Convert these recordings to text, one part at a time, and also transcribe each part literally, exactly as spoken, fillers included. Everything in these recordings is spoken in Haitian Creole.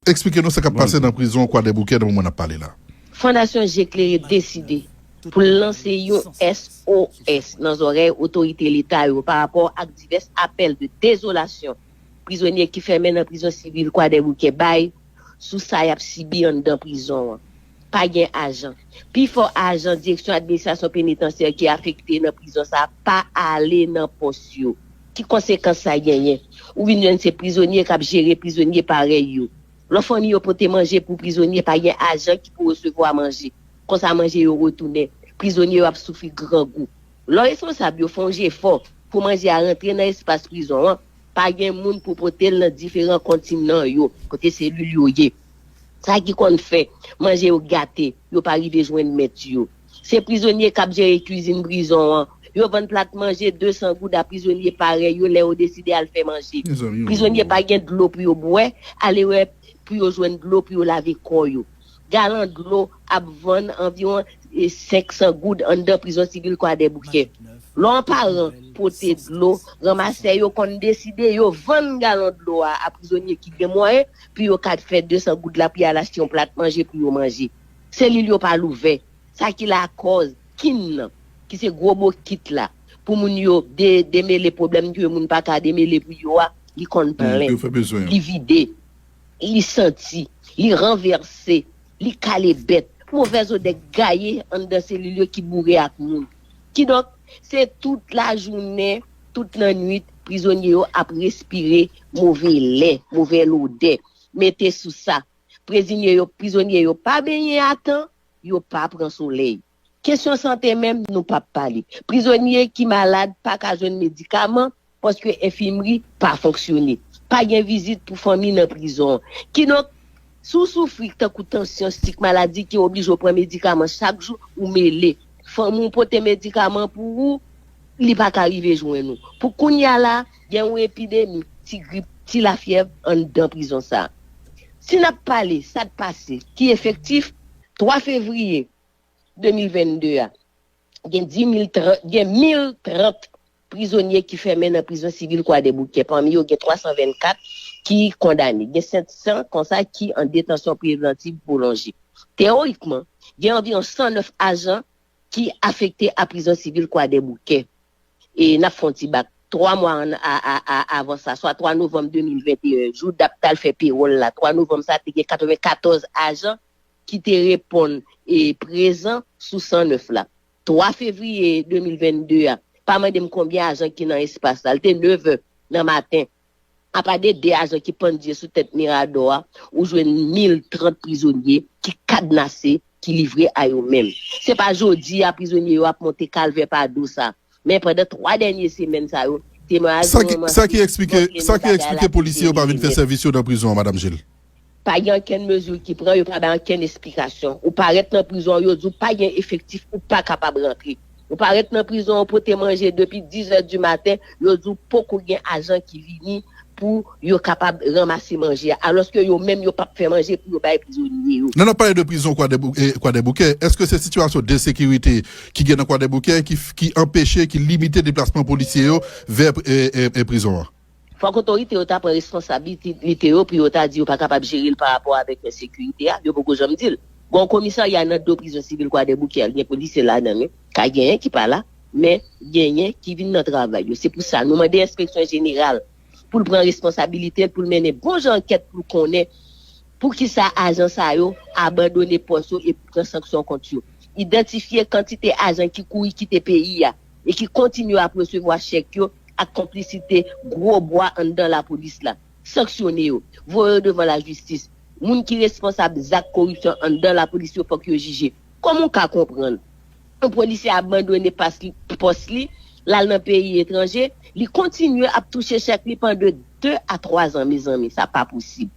Eksplike nou sa k ap pase nan prizon Kwadèboukè nan moman n ap pale la. Fondasyon Je Klere deside pou l lanse yon S O S nan zòrèy otorite leta yo pa rapò ak divès apèl de dezolasyon prizonye ki fèmen nan prizon sivil Kwadèboukè bay sou sa y ap sibi anndan prizon an. Pa gen ajan. Pifò ajan Direksyon Administrasyon Penitansye ki afekte nan prizon sa a pa ale nan pòs yo. Ki konsekans sa genyen? Ou vin jwenn se prizonye k ap jere prizonye parèy yo. Lò fanmi yo pote manje pou prizonye, pa gen ajan ki pou resevwa manje. Konsa manje yo retounen. Prizonye yo ap soufri grangou. Lò responsab yo fè yon jefò pou manje a rantre nan espas prizon an, pa gen moun pou pote l nan diferan kontinan yo, kote selil yo ye. Sa ki konn fè manje yo gate, yo pa rive jwenn mèt yo. Se prizonye k ap jere kwizin prizon an. Yo vann plat manje de san goud a prizonye parèy yo lè yo deside al fè manje. Prizonye pa gen dlo pou yo bwè, alewè pou yo jwenn dlo pou yo lave kò yo. Galon dlo ap vann anviwon senk san goud anndan prizon sivil Kwadèboukè. Lè yon paran pote dlo, ranmasè yo konn deside yo vann galon dlo a a prizonye ki gen mwayen pou yo ka fè de san goud la pou y al achte yon plat manje pou yo manje. Selil yo pa louvè. Sa ki lakòz kin nan, ki se gwo bokit la, pou moun yo de, demele pwoblèm ke moun pa ka demele pou yo a, li konn plen, li vide, li santi, li ranvèse, li kale bèt. Movèz odè gaye anndan selil yo ki boure ak moun. Kidonk, se tout lajounen, tout lannwit, prizonye yo ap respire move lè, move lodè. Mete sou sa, prizonye yo, prizonye yo pa benyen a tan, yo pa pran solèy. Kesyon sante menm, nou p ap pale. Prizonye ki malad pa ka jwenn medikaman paske enfimri pa fonksyone. Pa gen vizit pou fanmi nan prizon an. Kidonk, si w soufri tankou tansyon, sik, maladi ki oblije w pran medikaman chak jou, ou mele. Fanmi w pote medikaman pou ou, li pa ka rive jwenn ou. Pou kounye a la, gen yon epidemi, ti grip, ti lafyèv anndan prizon sa a. Si n ap pale sa k pase, ki efektif, twa fevriye de mil vennde a, gen dis mil trant, gen mil trant prizonye ki fèmen nan prizon sivil Kwadèboukè. Pami yo, gen twa san vennkat ki kondane. Gen senk san konsa ki an detansyon prevantiv pwolonje. Teyorikman, gen anviwon san nèf ajan ki afekte a prizon sivil Kwadèboukè. E n ap fè yon ti bak. Twa mwa an, a, a, a, avan sa, swa twa novanm de mil venteyen, jou dap t al fè pewòl la, twa novanm sa, te gen katrevenkatòz ajan ki te reponn e prezan sou san nèf la. Twa fevriye de mil vennde a, pa mande m konbyen ajan ki nan espas la. Li te nevè nan maten. Apa de de ajan ki pandye sou tèt Miradò a, ou jwenn mil trant prizonye ki kadnase, ki livre a yo menm. Se pa jodi a prizonye yo ap monte kalvè pa do sa. Men pandan twa dènye semèn sa yo, temwayaj yo ranmase, sa ki eksplike polisye yo pa vin fè sèvis yo nan prizon an, Madanm Gilles. Pa gen ankenn mezi ki pran, yo pa bay ankenn esplikasyon. Ou parèt nan prizon, yo di w pa gen efektif, ou pa kapab rantre. Ou parèt nan prizon, ou pote manje depi dis è di maten, yo di w poko gen ajan ki vini pou yo kapab ranmase manje a. Alòske yo menm, yo p ap fè manje pou yo bay prizonye yo. Nan n ap pale de prizon Kwadèboukè, èske se sitiyasyon de sekirite ki gen nan Kwadèboukè ki, ki anpeche, ki limite deplasman polisye yo vè prizon an? Fòk otorite yo ta pran responsablite yo pou yo ta di yo pa kapab jere l pa rapò avèk ensekirite a, yo poko janm di l. Gen yon komisarya nan do prizon sivil Kwadèboukè, gen polisye ladan l, wi. Ka genyen ki pa la, men genyen ki vin nan travay yo. Se pou sa, nou mande enspeksyon jeneral pou l pran responsabilite l, pou l mennen bon jan ankèt pou l konnen poukisa ajan sa yo abandone pòs yo epi pran sanksyon kont yo. Idantifye kantite ajan ki kouri kite peyi a e ki kontinye ap resevwa chèk yo ak konplisite gwo bwa anndan lapolis la. Sanksyone yo, voye yo devan lajistis. Moun ki responsab zak koripsyon anndan lapolis yo fòk yo jije. Kòman w ka konprann yon polisye abandone pòs li, l al nan peyi etranje, li kontinye ap touche chèk li pandan de a twa zan, mezanmi, sa pa posib.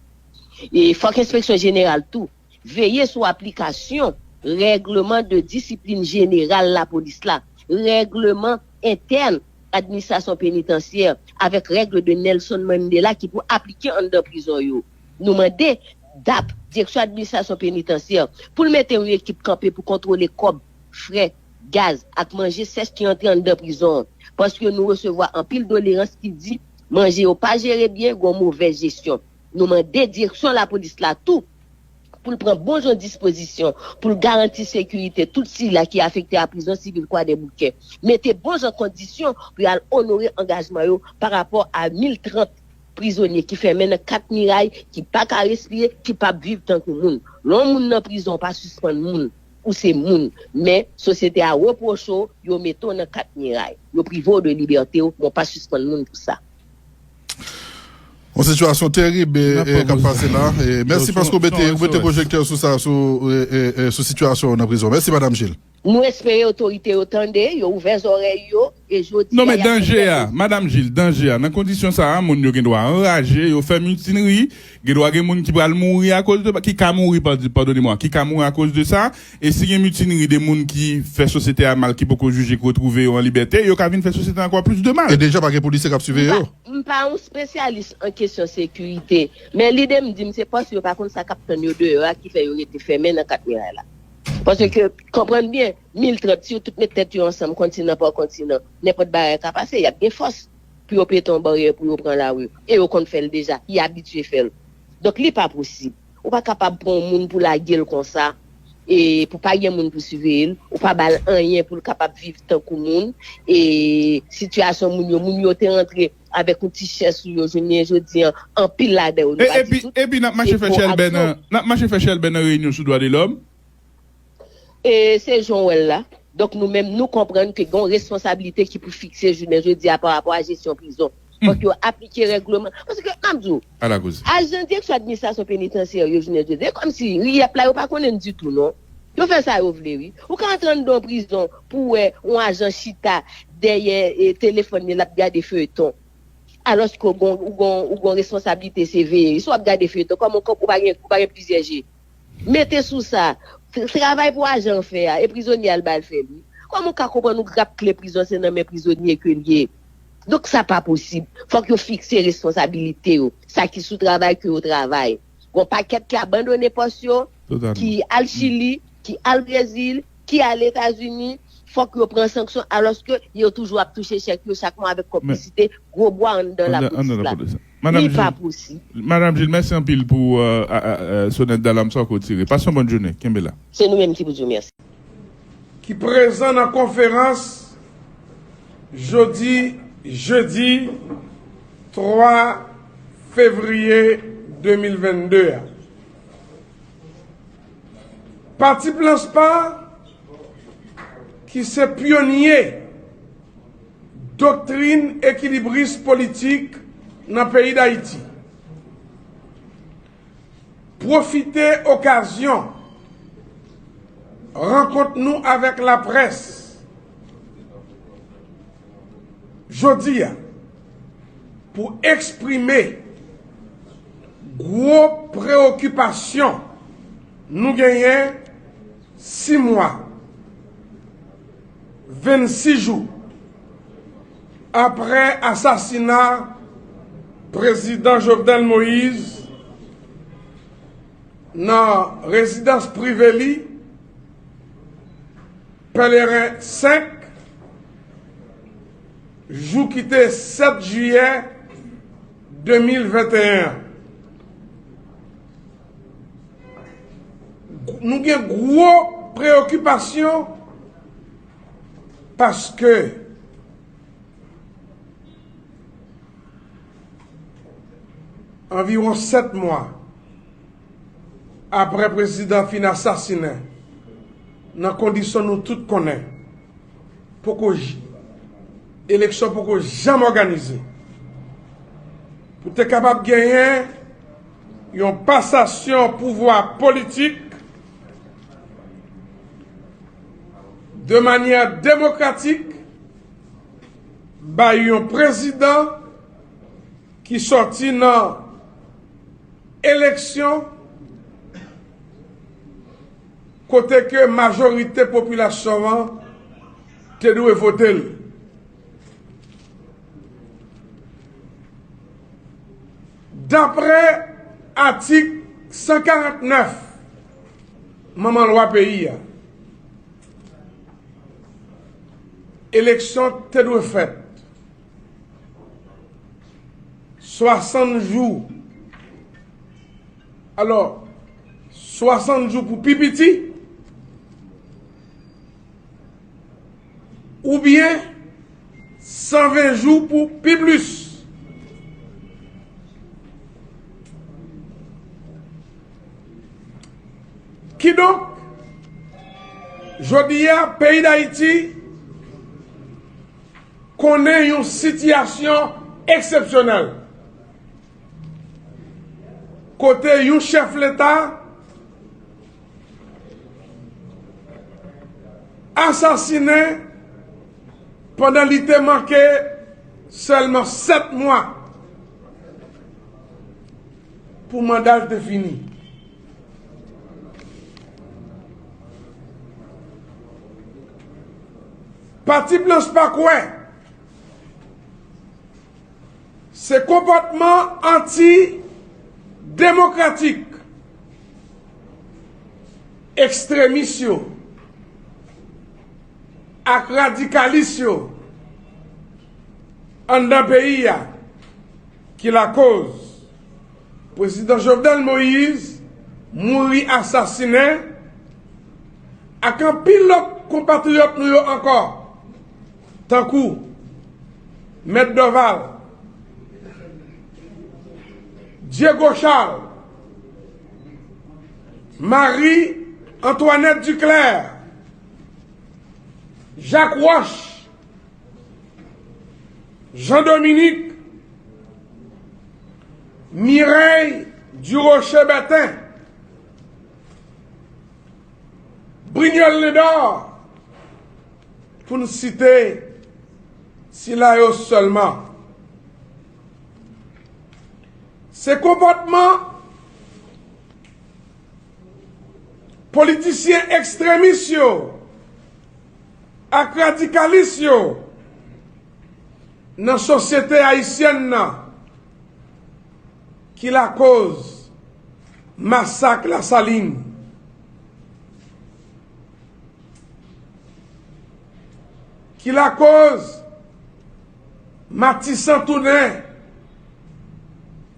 E fòk enspeksyon jeneral tou veye sou aplikasyon règleman de disiplin jeneral lapolis la, règleman entèn administrasyon penitansyè avèk règle de Nelson Mandela ki pou aplike anndan prizon yo. Nou mande dap, Direksyon Administrasyon Penitansyè, pou l mete yon ekip kanpe pou kontwole kòb, frè, gaz ak manje sèch ki antre anndan prizon an, paske nou resevwa anpil dolerans ki di manje yo pa jere byen, gen yon movèz jesyon. Nou mande direksyon lapolis la tou pou l pran bon jan dispozisyon, pou l garanti sekirite tout sila ki afekte a prizon sivil Kwadèboukè. Mete bon jan kondisyon pou y al onore angajman yo pa rapò a mil trant prizonye ki fèmen nan kat miray, ki pa ka respire, ki p ap viv tankou moun. Lè yon moun nan prizon, w pa sispann moun, ou se moun. Men, sosyete a repwoche w, yo mete w nan kat miray. Yo prive w de libète w, men w pa sispann moun pou sa. Yon sitiyasyon terib e, e, k ap pase la. E, mèsi paske w mete, w mete pwojektè sou sa, sou, e, e, e, sou sitiyasyon yo nan prizon. Mèsi, Madanm Gilles. Nou espere otorite yo tande, yo ouvè zòrèy yo, e jodi a. Non, men danje a, Madanm Gilles, danje a, nan kondisyon sa a, moun yo gen dwa anraje, yo fè mitinri, gen dwa gen moun ki pral mouri akoz de, ki ka mouri, padone mwa, ki ka mouri akoz de sa, e si gen mitinri de moun ki fè sosyete a mal, ki poko jije, ki retwouve yo an libète, yo ka vin fè sosyete a ankò plis de mal. E deja pa gen polisye k ap siveye yo. M pa yon spesyalis an kesyon sekirite, men lide m di m se paske yo pa konn sa k ap tann yo deyò a ki fè yo rete fèmen nan kat miray la. Paske, konprann byen, mil trant, si yo tout met tèt yo ansanm, kontinan pa kontinan, nenpòt bagay ka pase, y ap gen fòs pou yo pete yon baryè, pou yo pran lari. E yo konn fè l deja, y abitye fè l. Donk, li pa posib. Ou pa kapab pran yon moun pou lage l konsa, e pou pa gen moun pou siveye l, ou pa ba l anyen pou l kapab viv tankou moun, e sitiyasyon moun yo, moun yo te rantre avèk yon ti chè sou yo, jounen jodi an, anpil ladan yo, nou pa di tout, e pou aksyon. Epi, epi n ap mache fè chèlbè nan, n ap mache fè chèlbè nan reyinyon sou dwa de lòm. E se jan w wè l la. Donk, nou menm, nou konprann ke gen yon responsablite ki pou fikse jounen jodi a pa rapò a jesyon prizon. Fòk yo aplike règleman. Paske, m ap di w, ajan direksyon administrasyon penitansyè yo jounen jodi a, se kòmsi riyèp la, yo pa konnen ditou, non. Yo fè sa yo vle, wi. Ou ka antre anndan yon prizon pou w wè yon ajan chita dèyè e, telefòn li, l ap gade feyton. Alòske w gon, w gon, w gon responsablite se veye. Si w ap gade feyton, kòman w, ou pa gen, ou pa gen plizyè je. Mete sou sa, travay pou ajan an fè a, e prizonye a l ba l fè l wi. Kòman w ka konprann ou grap kle prizon se nan men prizonye ke l ye? Donk sa pa posib. Fòk yo fikse responsabilite yo. Sa ki sou travay ke yo travay. Gon pakèt ki abandone pòs yo, ki al Chili, ki al Brezil, ki al Etazini, fòk yo pran sanksyon alòske yo toujou ap touche chèk yo chak mwa avèk konplisite gwo bwa anndan lapolis la. Li pa posib. Madanm Gilles, mèsi anpil pou sonèt dalam sa w ke w tire. Pase yon bòn jounen. Kenbe la. Se nou menm ki pou di w mèsi. Ki prezan nan konferans jodi jedi twa fevriye de mil vennde a. Pati Blanspa, ki se pyonye doktrin ekilibris politik nan peyi Dayiti, pwofite okazyon rankont nou avèk laprès jodi a pou eksprime gwo preyokipasyon nou genyen sis mwa, vennsis jou apre asasina Prezidan Jovenel Moïse nan rezidans prive li, Pèleren senk, jou ki te sèt jiyè de mil venteyen an. Nou gen gwo preyokipasyon paske anviwon sèt mwa apre prezidan fin asasinen nan kondisyon nou tout konnen, poko eleksyon poko janm òganize pou te kapab genyen yon pasasyon pouvwa politik de manyè demokratik bay yon prezidan ki sòti nan eleksyon kote ke majorite popilasyon an te dwe vote l. Dapre atik san karant nèf manman lwa peyi a, eleksyon te dwe fèt swasann jou Alò, swasant jou pou pi piti, oubyen san ven jou pou pi plis. Kidonk, jodi a, peyi Dayiti konnen yon sitiyasyon eksepsyonèl, kote yon chèf Leta asasinen pandan li te manke sèlman sèt mwa pou manda l te fini. Pati Blanch pa kwè se konpòtman anti-demokratik ekstremis yo ak radikalis yo anndan peyi a ki lakoz Prezidan Jovenel Moïse mouri asasinen ak anpil lòt konpatriyòt nou yo ankò, tankou Mèt Dorval, Diego Charles, Marie Antoinette Duclair, Jacques Roche, Jean Dominique, Mireille Durocher Bertin, Brignol Lindor, pou n site sila yo sèlman. Se konpòtman politisyen ekstremis yo ak radikalis yo nan sosyete ayisyèn nan ki lakoz masak Lasalin, ki lakoz Matisan tounen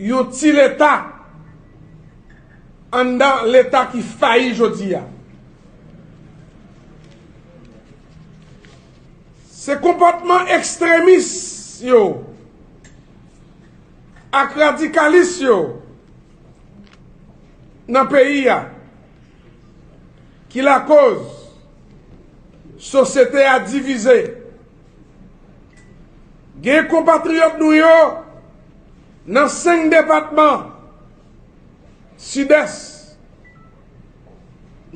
yon ti leta anndan leta ki fayi jodi a. Se konpòtman ekstremis yo ak radikalis yo nan peyi a ki lakoz sosyete a divize. Gen konpatriyòt nou yo nan senk depatman, Sidès,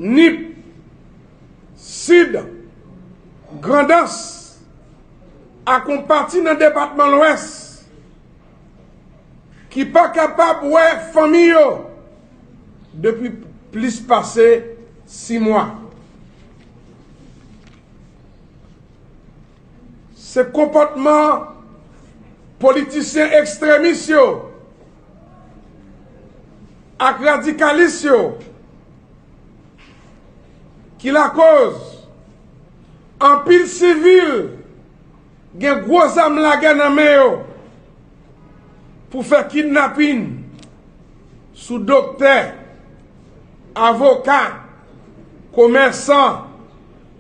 Nip, Sid, Grandans, ak yon pati nan depatman Lwès, ki pa kapab wè fanmi yo depi plis pase sis mwa. Se konpòtman politisyen ekstremis yo ak radikalis yo ki lakoz anpil sivil gen gwo zam lagè nan men yo pou fè kidnapin sou doktè, avoka, komèsan,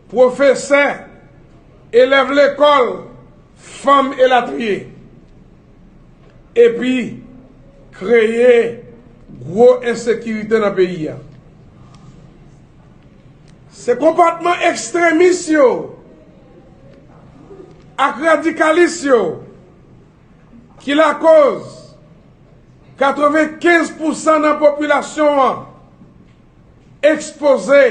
pwofesè, elèv lekòl, fanm elatriye. Epi kreye gwo ensekirite nan peyi a. Se konpòtman ekstremis yo ak radikalis yo ki lakoz katrevenkenz pousan nan popilasyon an ekspoze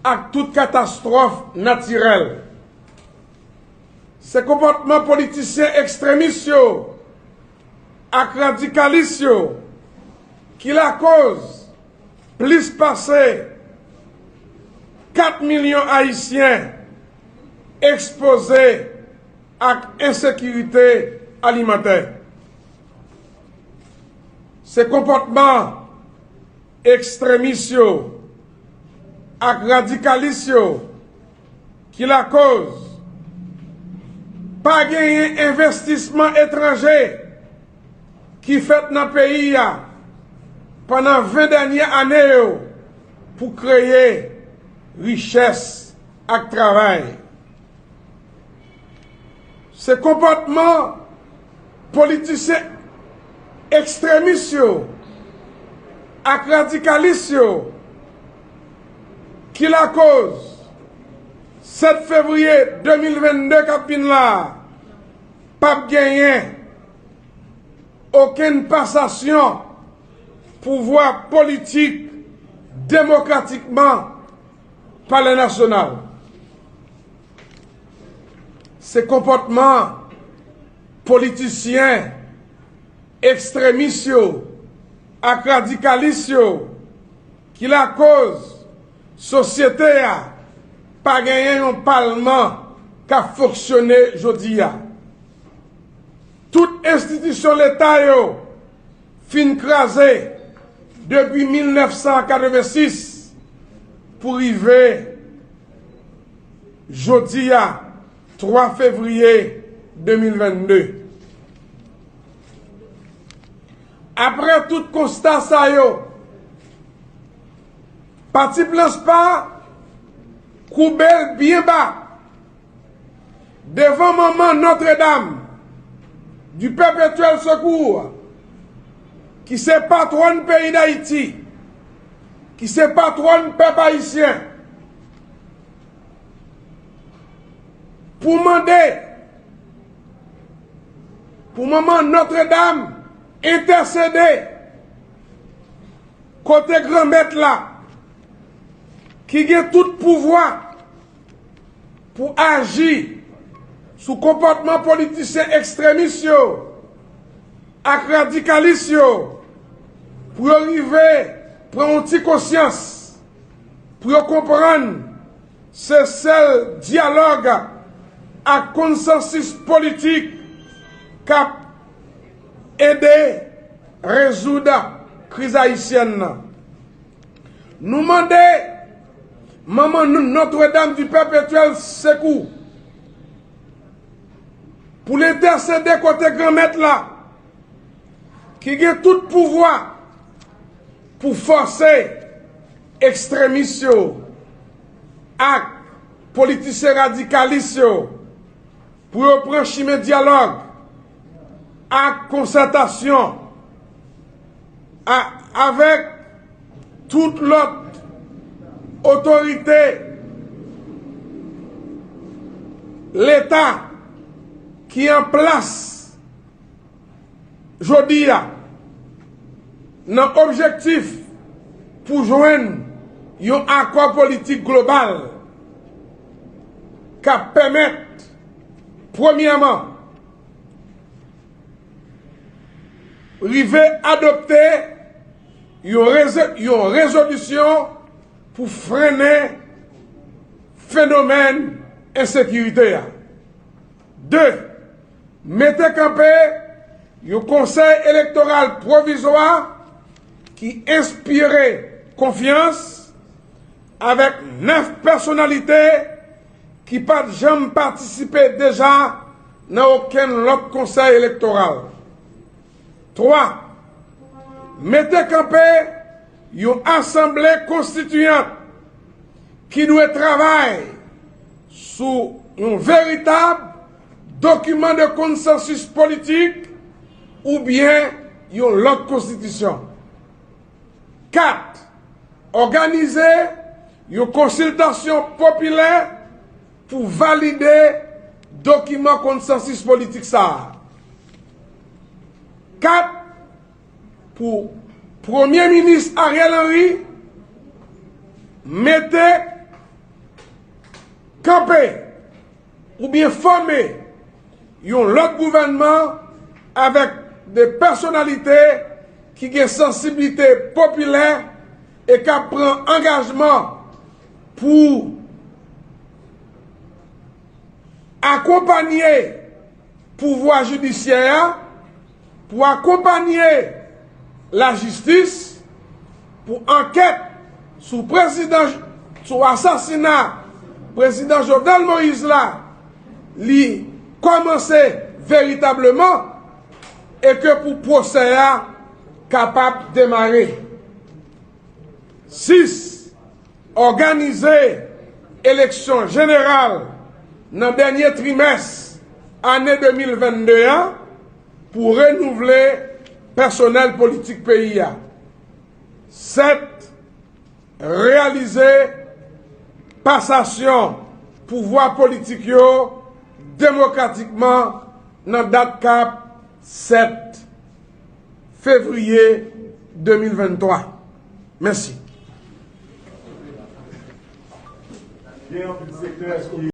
ak tout katastwòf natirèl. Se konpòtman politisyen ekstremis yo ak radikalis yo ki lakoz plis pase kat milyon Ayisyen ekspoze ak ensekirite alimantè. Se konpòtman ekstremis yo ak radikalis yo ki lakoz pa genyen envestisman etranje ki fèt nan peyi a pandan ven dènye ane yo pou kreye richès ak travay. Se konpòtman politisyen ekstremis yo ak radikalis yo ki lakoz sèt fevriye de mil vennde k ap vin la a p ap genyen okenn pasasyon pouvwa politik demokratikman Palè Nasyonal. Se konpòtman politisyen ekstremis yo ak radikalis yo ki lakoz sosyete a pa genyen yon palman k ap fonksyone jodi a. Tout enstitisyon Leta yo fin kraze depi mil nèf san katrevensis pou rive jodi a, twa fevriye de mil vennde. Apre tout konsta sa yo, Pati Planspa koube l byen ba devan manman Notre Dame du Perpétuel Secours, ki se patwòn peyi Dayiti, ki se patwòn pèp ayisyen, pou mande pou manman Notre Dame entèsede kote Granmèt la, ki gen tout pouvwa pou aji sou konpòtman politisyen ekstremis yo ak radikalis yo, pou yo rive pran yon ti konsyans, pou yo konprann se sèl dyalòg ak konsansis politik k ap ede rezoud kriz ayisyèn nan. Nou mande manman nou Notre Dame du Perpétuel Secours pou l entèsede kote Granmèt la, ki gen tout pouvwa pou fòse ekstremis yo ak politisyen radikalis yo pou yo pran chimen dyalòg ak konsètasyon a- avèk tout lòt otorite Leta ki an plas jodi a nan objektif pou jwenn yon akò politik global k ap pèmèt, premyèman, rive adopte yon reze- yon rezolisyon pou frennen fenomèn ensekirite a. De, mete kanpe yon konsèy elektoral pwovizwa ki enspire konfyans avèk nèf pèsonalite ki pa t janm patisipe deja nan okenn lòt konsèy elektoral. Twa, mete kanpe yon asanble konstitiyant ki dwe travay sou yon veritab dokiman de konsansis politik oubyen yon lòt konstitisyon. Kat, òganize yon konsiltasyon popilè pou valide dokiman konsansis politik sa a. Kat, pou Premye Minis Ariel Henry mete kanpe oubyen fòme yon lòt gouvènman avèk de pèsonalite ki gen sansiblite popilè e k ap pran angajman pou akonpanye pouvwa jidisyè a, pou akonpanye lajistis, pou ankèt sou prezidan, sou asasina prezidan Jovenel Moïse la, li kòmanse veritableman e ke pou pwosè a kapab demare. Sis, òganize eleksyon jeneral nan dènye trimès ane de mil vennde a pou renouvle pèsonèl politik peyi a. Sèt, reyalize pasasyon pouvwa politik yo demokratikman nan dat k ap sèt fevriye de mil venntwa. Mèsi. Gen anpil sektè ki